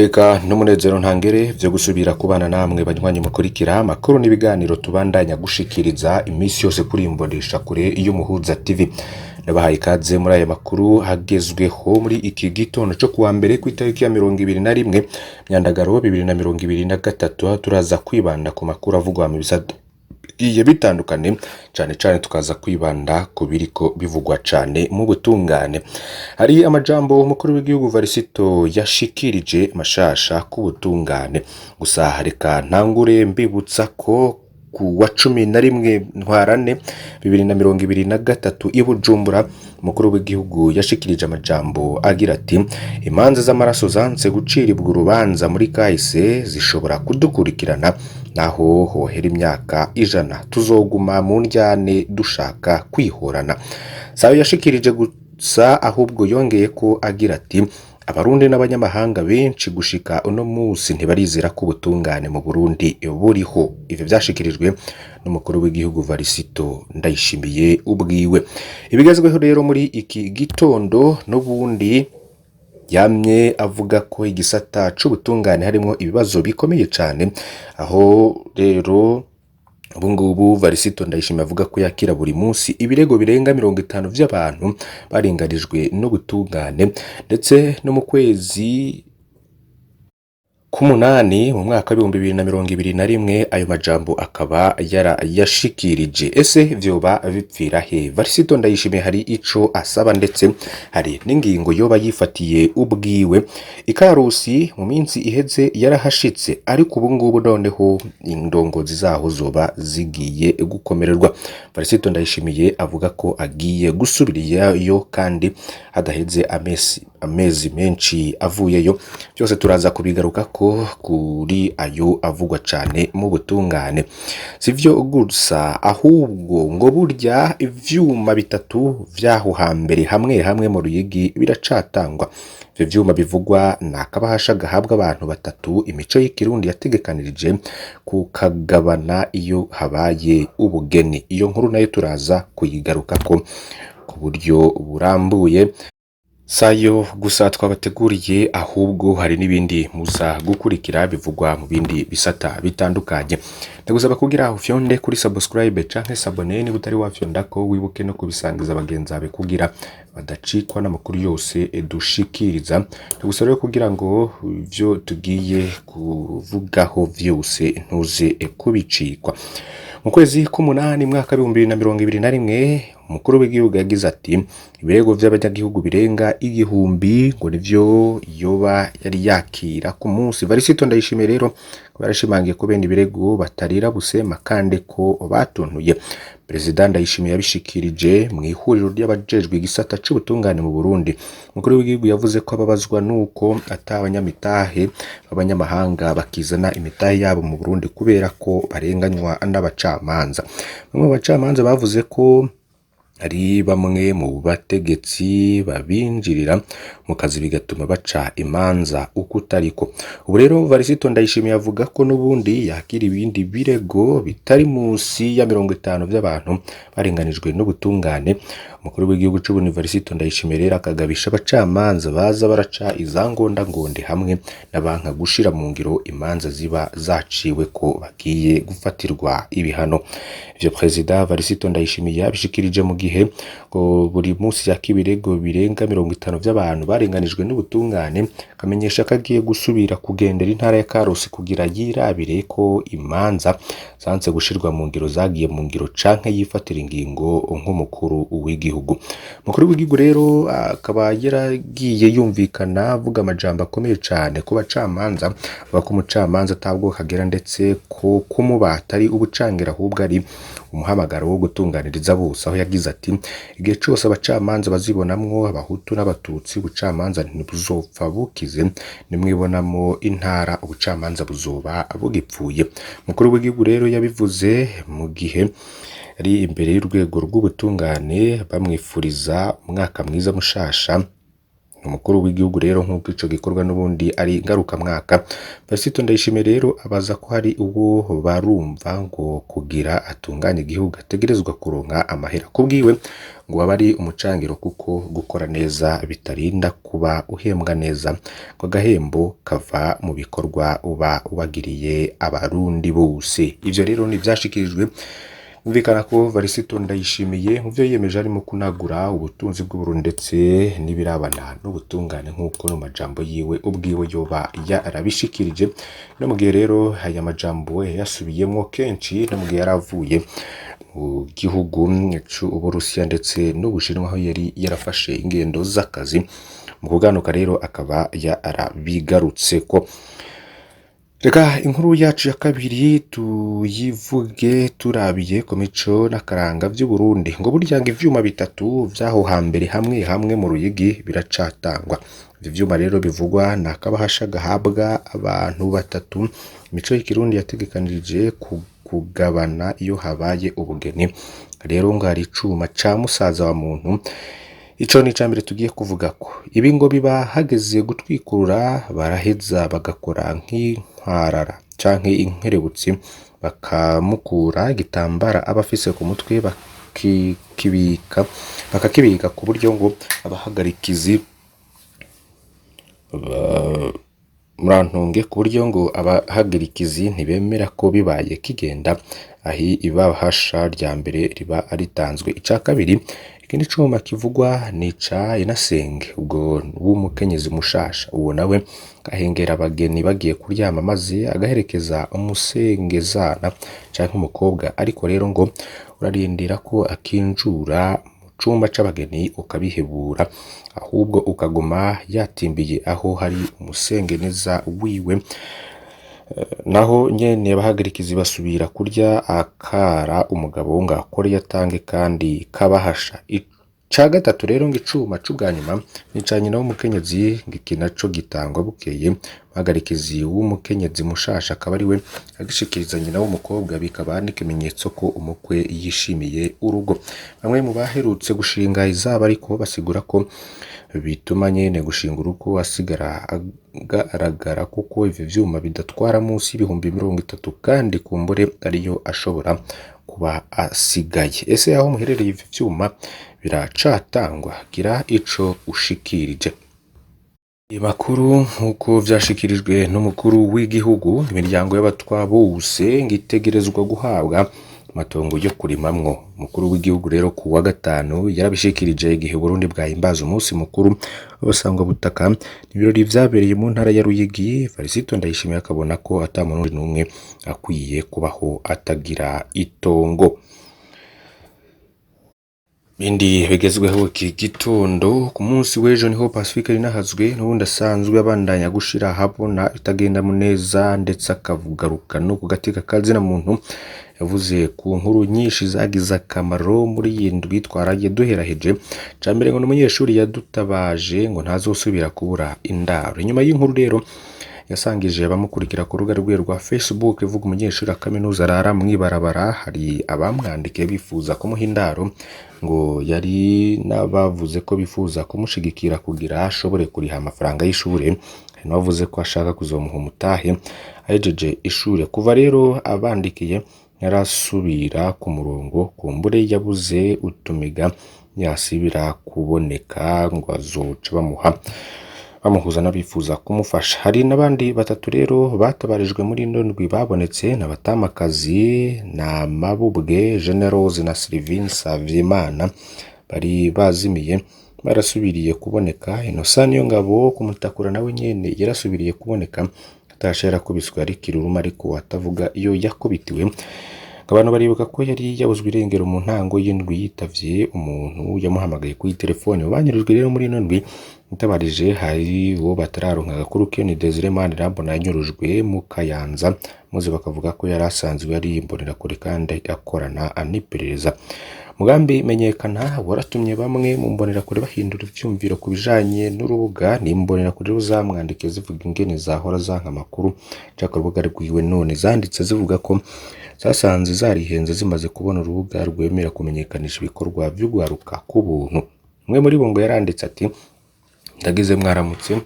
Iteka n'umunezero ntangere vyo gusubira kubana namwe banywanyi mukurikira amakuru n'ibiganiro tubandanya gushikiriza imisi yose kuri imbonesha kure y'Umuhuza TV. Ndabahaye ikaze muri aya makuru hagezweho muri iki gitondo co kuwa mbere kw'itariki ya 21 Myandagaro 2023, aho turaza kwibanda ku makuru avugwa mu bisata bigiye bitandukanye, cane cane tukaza kwibanda ku biriko bivugwa cane mu butungane. Hari amajambo umukuru w'igihugu Varisito yashikirije mashasha ku butungane. Gusa reka ntangure mbibutsa ko ku wa 11 Ntwarante 2023 i Bujumbura, umukuru w'igihugu yashikirije amajambo agira ati: "Imanza z'amaraso zanse guciribwa urubanza muri kahise zishobora kudukurikirana naho hohera imyaka 100, tuzoguma mu ndyane dushaka kwihorana." Sayo yashikirije gusa, ahubwo yongeye ko agira ati: "Abarundi n'abanyamahanga benshi gushika uno musi ntibarizera ko ubutungane mu Burundi buriho." Ivyo vyashikirijwe n'umukuru w'igihugu Varisito Ndayishimiye ubwiwe. Ibigezweho rero muri iki gitondo, n'ubundi yamye avuga ko igisata c'ubutungane harimwo ibibazo bikomeye cane, aho rero ubungubu Varisito Ndayishimiye avuga ko yakira buri munsi ibirego birenga 50 vy'abantu barenganijwe n'ubutungane. Ndetse no mu kwezi k'umunani mu mwaka w'2021 ayo majambo akaba yarayashikirije. Ese vyoba bipfira he? Varisito Ndayishimiye hari ico asaba, ndetse hari n'ingingo yoba yifatiye ubwiwe. Ikarusi mu minsi iheze yarahashitse, ariko ubungubu noneho indongozi zaho zoba zigiye gukomererwa. Varisito Ndayishimiye avuga ko agiye gusubirayo kandi hadaheze amezi menshi avuyeyo. Byose turaza kubigaruka ko kuri ayo avugwa cane mu butungane. Sivyo gusa, ahubwo ngo burya ivyuma bitatu vyaho hambere hamwe hamwe mu Ruyigi biracatangwa. Ivyo vyuma bivugwa ni akabahasha gahabwa abantu batatu imico y'ikirundi yategekanirije kukagabana iyo habaye ubugeni. Iyo nkuru nayo turaza kuyigarukako ku buryo burambuye. Sayo gusa twabateguriye, ahubwo hari n'ibindi muza gukurikira bivugwa mu bindi bisata bitandukanye. Ndagusaba kugira ufyonde kuri subscribe canke s'abonner niba utari wafyonda, ko wibuke no kubisangiza bagenzi bawe kugira badacikwa n'amakuru yose dushikiriza. Ndagusaba rero kugira ngo ivyo tugiye kuvugaho vyose ntuze kubicikwa. Mu kwezi k'umunani mwaka 2021, umukuru w'igihugu yagize ati: "Ibirego vy'abanyagihugu birenga 1000 ngo nivyo yoba yari yakira ku munsi." Varisito Ndayishimiye rero barashimangiye ko bene ibirego batarira busema kandi ko batuntuye. Perezida Ndayishimiye yabishikirije mu ihuriro ry'abajejwe igisata c'ubutungane mu Burundi. Umukuru w'igihugu yavuze ko ababazwa nuko ata abanyamitahe b'abanyamahanga bakizana imitahe yabo mu Burundi kubera ko barenganywa n'abacamanza. Bamwe mu bacamanza bavuze ko ari bamwe mu bategetsi babinjirira mu kazi, bigatuma baca imanza uko utariko. Ubu rero Varisito Ndayishimiye avuga ko n'ubundi yakira ibindi birego bitari munsi ya 50 vy'abantu barenganijwe n'ubutungane. Umukuru w'igihugu c'Uburundi Varisito Ndayishimiye rero akagabisha abacamanza baza baraca izangondangonde hamwe n'abanka gushira mu ngiro imanza ziba zaciwe ko bagiye gufatirwa ibihano. Ivyo Perezida Varisito Ndayishimiye yabishikirije mu gihe ngo buri munsi yaka ibirego birenga 50 vy'abantu barenganijwe n'ubutungane, akamenyesha ko agiye gusubira kugendera intara ya Karusi kugira yirabire ko imanza zanse gushirwa mu ngiro zagiye mu ngiro canke yifatira ingingo nk'umukuru w'igihugu. Umukuru w'igihugu rero akaba yaragiye yumvikana avuga amajambo akomeye cane ku bacamanza, avuga ko umucamanza atabwo kagera, ndetse ko kumubata ari ubucangira, ahubwo ari umuhamagaro wo gutunganiriza bose, aho yagize ati: "Igihe cose abacamanza bazibonamwo abahutu n'abatutsi, ubucamanza ntibuzopfa bukize. Nimwibonamo intara, ubucamanza buzoba bugipfuye." Umukuru w'igihugu rero yabivuze mu gihe ari imbere y'urwego rw'ubutungane bamwifuriza umwaka mwiza mushasha. Umukuru w'igihugu rero nk'uko ico gikorwa n'ubundi ari ngarukamwaka, Varisito Ndayishimiye rero abaza ko hari uwo barumva ngo kugira atunganye igihugu ategerezwa kuronka amahera. Kubwiwe ngo aba ari umucangiro kuko gukora neza bitarinda kuba uhembwa neza, ngo agahembo kava mu bikorwa uba wagiriye abarundi bose. Ivyo rero ni ivyashikirijwe. Bumvikana ko Varisito Ndayishimiye mu vyo yiyemeje harimo kunagura ubutunzi bw'Uburundi ndetse n'ibirabana n'ubutungane nk'uko no majambo yiwe ubwiwe yoba yarabishikirije. No mu gihe rero aya majambo yasubiyemwo kenshi, no mu gihe yaravuye mu gihugu c'Uburusiya ndetse n'Ubushinwa aho yari yarafashe ingendo z'akazi, mu kuganuka rero akaba yarabigarutseko. Reka inkuru yacu ya kabiri tuyivuge turabiye ku mico n'akaranga vy'Uburundi. Ngo burya ngo ivyuma bitatu vy'aho hambere hamwe hamwe mu Ruyigi biracatangwa. Ivyo vyuma rero bivugwa ni akabahasha gahabwa abantu batatu imico y'ikirundi yategekanije kugabana iyo habaye ubugeni. Rero ngo hari icuma ca musaza wa muntu, ico ni icambere tugiye kuvugako. Ibi ngo biba hageze gutwikurura, baraheza bagakora nk'intwarara canke inkerebutsi, bakamukura igitambara aba afise ku mutwe bakakibika ku buryo ngo abahagarikizi murantunge, ku buryo ngo abahagarikizi ntibemera ko bibaye kigenda ahi ibahasha rya mbere riba ritanzwe. Ica kabiri, ikindi cuma kivugwa ni ica inasenge ubwo w'umukenyezi mushasha, uwo nawe ahengera abageni bagiye kuryama maze agaherekeza umusengezana canke umukobwa, ariko rero ngo urarindira ko akinjura mu cumba c'abageni ukabihebura, ahubwo ukaguma yatimbiye aho hari umusengeneza wiwe. Naho nyene abahagarikizi basubira kurya akara umugabo ngo akore yatange kandi kabahasha. Ica gatatu rero ngo icuma c'ubwa nyuma ni ica nyina w'umukenyezi, ngo iki naco gitangwa bukeye umuhagarikizi w'umukenyezi mushasha akaba ariwe agishikiriza nyina w'umukobwa, bikaba n'ikimenyetso ko umukwe yishimiye urugo. Bamwe mu baherutse gushinga izabo ariko basigura ko bituma nyene gushinga urugo asigara agaragara kuko ivyo vyuma bidatwara munsi y'ibihumbi 30 kandi kumbure ariyo ashobora kuba asigaye. Ese aho muherereye ivyo vyuma biracatangwa? Gira ico ushikirije. Makuru nk'uko vyashikirijwe n'umukuru w'igihugu, imiryango y'abatwa bose ngo itegerezwa guhabwa amatongo yo kurimamwo. Umukuru w'igihugu rero ku wa gatanu yarabishikirije igihe Uburundi bwahimbaza umunsi mukuru w'abasangwabutaka. Ibirori vyabereye mu ntara ya Ruyigi. Varisito Ndayishimiye akabona ko ata murundi n'umwe akwiye kubaho atagira itongo. Bindi bigezweho iki gitondo, ku munsi w'ejo niho Pacifique Rinahazwe n'ubundi asanzwe abandanya gushira ahabona itagenda neza, ndetse akavugaruka no ku gateka kazina muntu. Yavuze ku nkuru nyinshi zagize akamaro muri iyi ndwi twaragiye duheraheje. Cambere ngo n'umunyeshuri yadutabaje ngo ntazosubira kubura indaro. Inyuma y'inkuru rero yasangije abamukurikira ku rubuga rwe rwa Facebook ivuga umunyeshuri wa kaminuza arara mw'ibarabara, hari abamwandikiye bifuza kumuha indaro, ngo yari n'abavuze ko bifuza kumushigikira kugira ashobore kuriha amafaranga y'ishure. Hari n'abavuze ko ashaka kuzomuha umutahe ahejeje ishure. Kuva rero abandikiye ntarasubira ku murongo, kumbure yabuze utumiga, yasibira kuboneka ngo azoca bamuhuza n'abifuza kumufasha. Hari n'abandi batatu rero batabarijwe muri ino ndwi babonetse, ni abatamakazi na Mabubwe Generose na Sylvine Savyimana bari bazimiye barasubiriye kuboneka. Innocent Niyongabo kumutakura nawe nyene yarasubiriye kuboneka, atashe yarakubiswe ari kiruruma ariko atavuga iyo yakubitiwe. Abantu baribuka ko yari yabuzwe irengero mu ntango y'indwi yitavye umuntu yamuhamagaye kuri telefone. Banyurujwe rero muri ino ndwi ntabarije hari uwo batararonka agakuru ke, ni Desire Manirambona yanyurujwe mu Kayanza, maze bakavuga ko yari asanzwe ari imbonerakure kandi akorana n'iperereza. Mugambi menyekana waratumye bamwe mu mbonerakure bahindura ivyumviro ku bijanye n'urubuga. Ni imbonerakure zamwandikiye zivuga ingene zahora zanka amakuru caka urubuga rwiwe, none zanditse zivuga ko zasanze zarihenze zimaze kubona urubuga rwemera kumenyekanisha ibikorwa vy'ugwaruka ku buntu. Umwe muri bo ngo yaranditse ati: Ndagize mwaramutse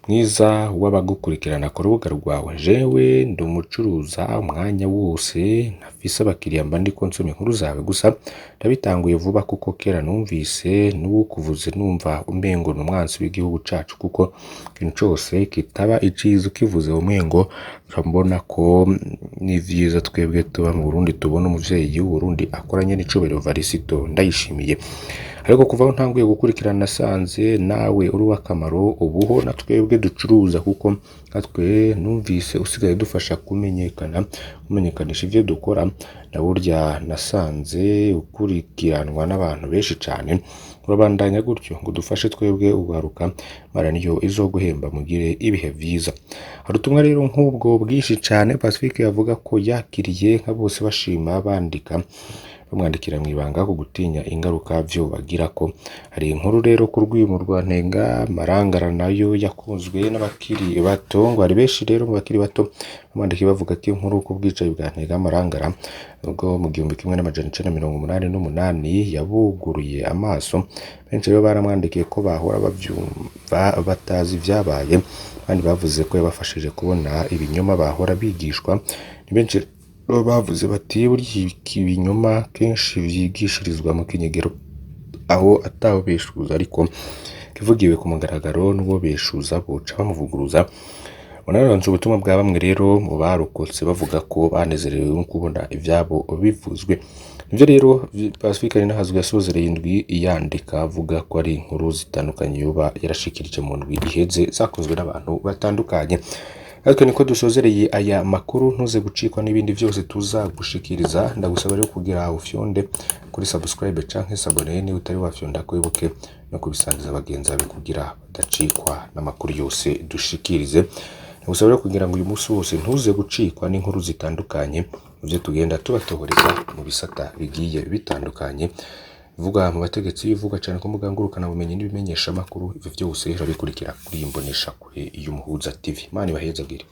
mwiza w'abagukurikirana ku rubuga rwawe. Jewe ndi umucuruza, umwanya wose ntafise abakiriya mba ndiko nsoma inkuru zawe, gusa ndabitanguye vuba kuko kera numvise n'uwukuvuze numva umengo ni umwansi w'igihugu cacu, kuko ikintu cose kitaba iciza ukivuze umengo mbona ko ni vyiza. Twebwe tuba mu Burundi tubona umuvyeyi w'Uburundi akoranye n'icubahiro Varisito Ndayishimiye, ariko kuva aho ntanguye gukurikirana nasanze nawe uri uw'akamaro ubuho na twebwe ducuruza, kuko natwe numvise usigaye dufasha kumenyekana, kumenyekanisha ivyo dukora. Na burya nasanze ukurikiranwa n'abantu benshi cane. Urabandanya gutyo ngo dufashe twebwe ugaruka, Imana niyo izoguhemba. Mugire ibihe vyiza. Hari ubutumwa rero nk'ubwo bwinshi cane Pacifique avuga ko yakiriye, nka bose bashima, bandika bamwandikira mu ibanga ku gutinya ingaruka vyo bagira ko. Hari inkuru rero ku rwimo rwa Ntenga Marangara nayo yakunzwe n'abakiri bato, ngo hari benshi rero mu bakiri bato bamwandikiye bavuga ko inkuru ku bwicanyi bwa Ntenga Marangara ubwo mu 1988 yabuguruye amaso. Benshi rero baramwandikiye ko bahora bavyumva batazi ivyabaye, abandi bavuze ko yabafashije kubona ibinyoma bahora bigishwa. Ni benshi rero bavuze bati burya ibinyoma kenshi vyigishirizwa mu kinyegero aho atawubeshuza, ariko kivugiwe ku mugaragaro n'uwo beshuza boca bamuvuguruza. Unaronse ubutumwa bwa bamwe rero mu barokotse bavuga ko banezerewe no kubona ivyabo bivuzwe. Nivyo rero Pacifique Ninahazwe yasozereye indwi yandika avuga ko ari inkuru zitandukanye yoba yarashikirije mu ndwi iheze zakozwe n'abantu batandukanye. Ariko niko dusozereye aya makuru, ntuze gucikwa n'ibindi vyose tuza gushikiriza. Ndagusaba rero kugira ufyonde kuri subscribe canke s'abonner niba utari wafyonda, kwibuke no kubisangiza bagenzi bawe kugira badacikwa n'amakuru yose dushikirize. Ndagusaba rero kugira ngo uyu munsi wose ntuze gucikwa n'inkuru zitandukanye muvyo tugenda tubatohoreza mu bisata bigiye bitandukanye, vuga mu bategetsi, ivuga cane ku mbuga ngurukanabumenyi n'ibimenyeshamakuru. Ivyo vyose urabikurikira kuri iyi mboneshakure y'Umuhuza TV. Imana ibahezagire.